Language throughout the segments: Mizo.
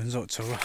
Kan zawh chho a.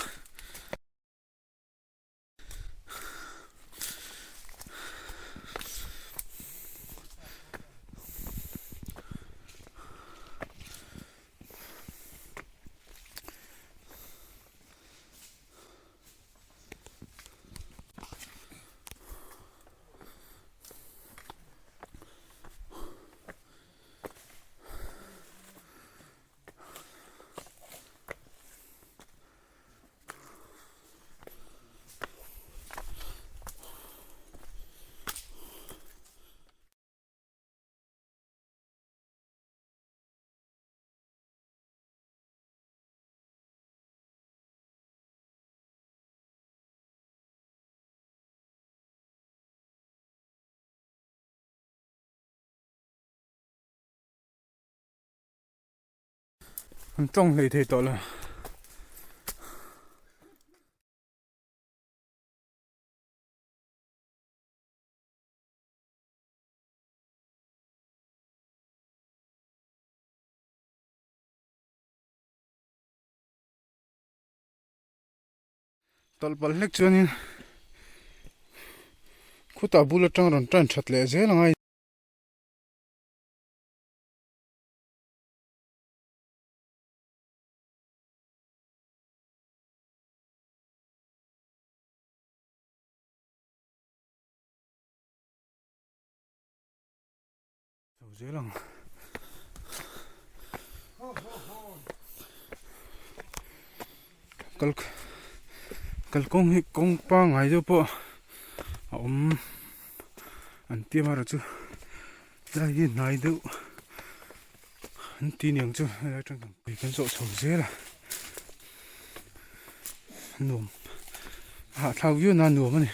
An tawng hlei thei tawh lo. Tawlh palh hlek chuanin khutah bul atang rawn tan that leh zel ang a. Chho zel ang. Kal kalkawng hi kawng pangngai deuh pawh a awm an tia marawh chu Lai hi hnai deuh an ti niang chu helai atang kan pui kan zawh chho zel a nuam a hahthlak viau na nuam a ni.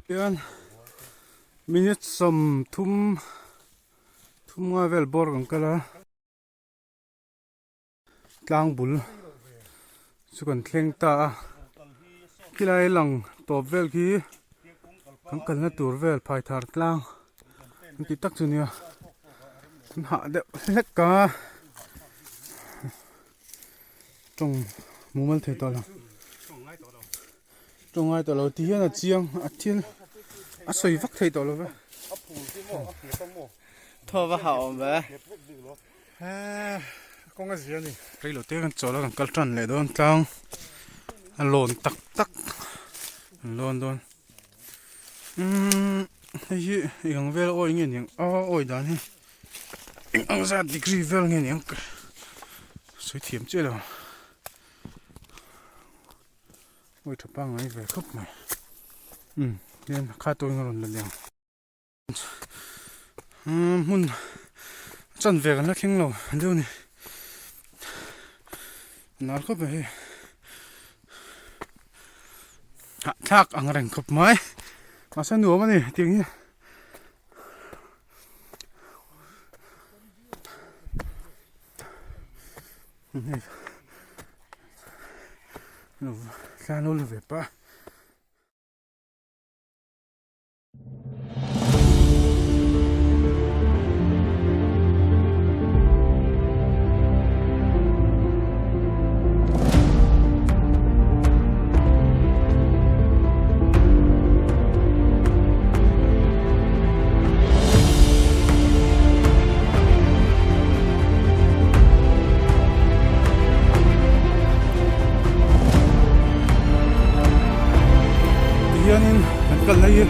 Hian minute 30 thum nga vel bawr kan kal a tlang bul chu kan thleng ta a khilai lang tawp vel khi kan kalna tur vel phai thar tlang an ti tak chu nia an hah deuh hlek a tawng mumal thei tawh lo. Tawng ngai tawh lo ti hian a chiang a thil a sawi vak thei tawh lo ve. Thaw va hah awm ve. Kawng a zia a ni. Reilo te kan chawl a kan kal tan leh dawn tlang a lawn tak tak an lawn dawn. Umm. Hei hi eng ang vel awi nge niang a awi dan hi eng ang zat degree vel nge niang ka sawi thiam chiah lo awi tha pangngai ve khawp mai umm hian kha tawng a rawn la liang umm hmun chanve kan la thleng lo deuh a ni nal khawp mai hei. Hahthlak ang reng khawp mai mahse nuam a ni tiang hi lo tlan lo la ve pah. Tihianin kan kalna hi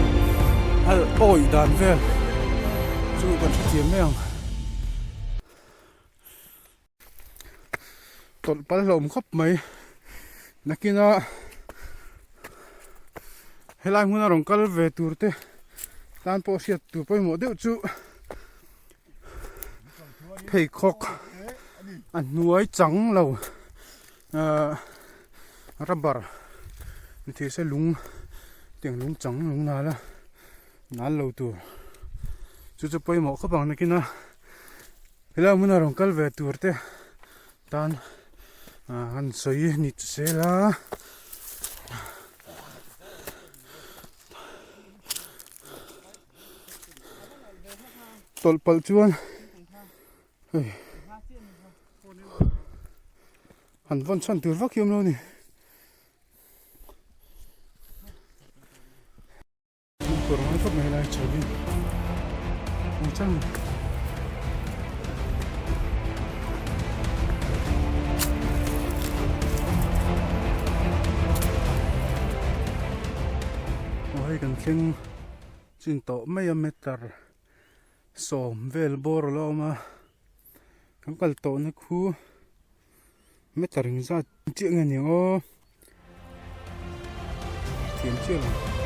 a awih dan vel chu kan hrethiam mai ang. Tawlh pal hlawm khawp mai nakina helai hmuna rawn kal ve tur te tan pawh hriat tur pawimawh deuh chu pheikhawk a hnuai chang lo ahh rubber ni thei se lung tiang lung chang lung nal a nal lo tur chu chu pawimawh khawp ang nakin a helai hmuna rawn kal ve tur te tan ah han sawi ni chu sel a. Tawlh palh chuan hei han vawn chhan tur vak hi awm lo a ni. Kawr ngai khawp mai lai chho hi ang chang. Aw hei kan thleng. Chin tawh mai a meter sawm vel bawr a la awm a kan kal tawhna khu meter engzat chiah nge ni ang aw thiam chiah lo.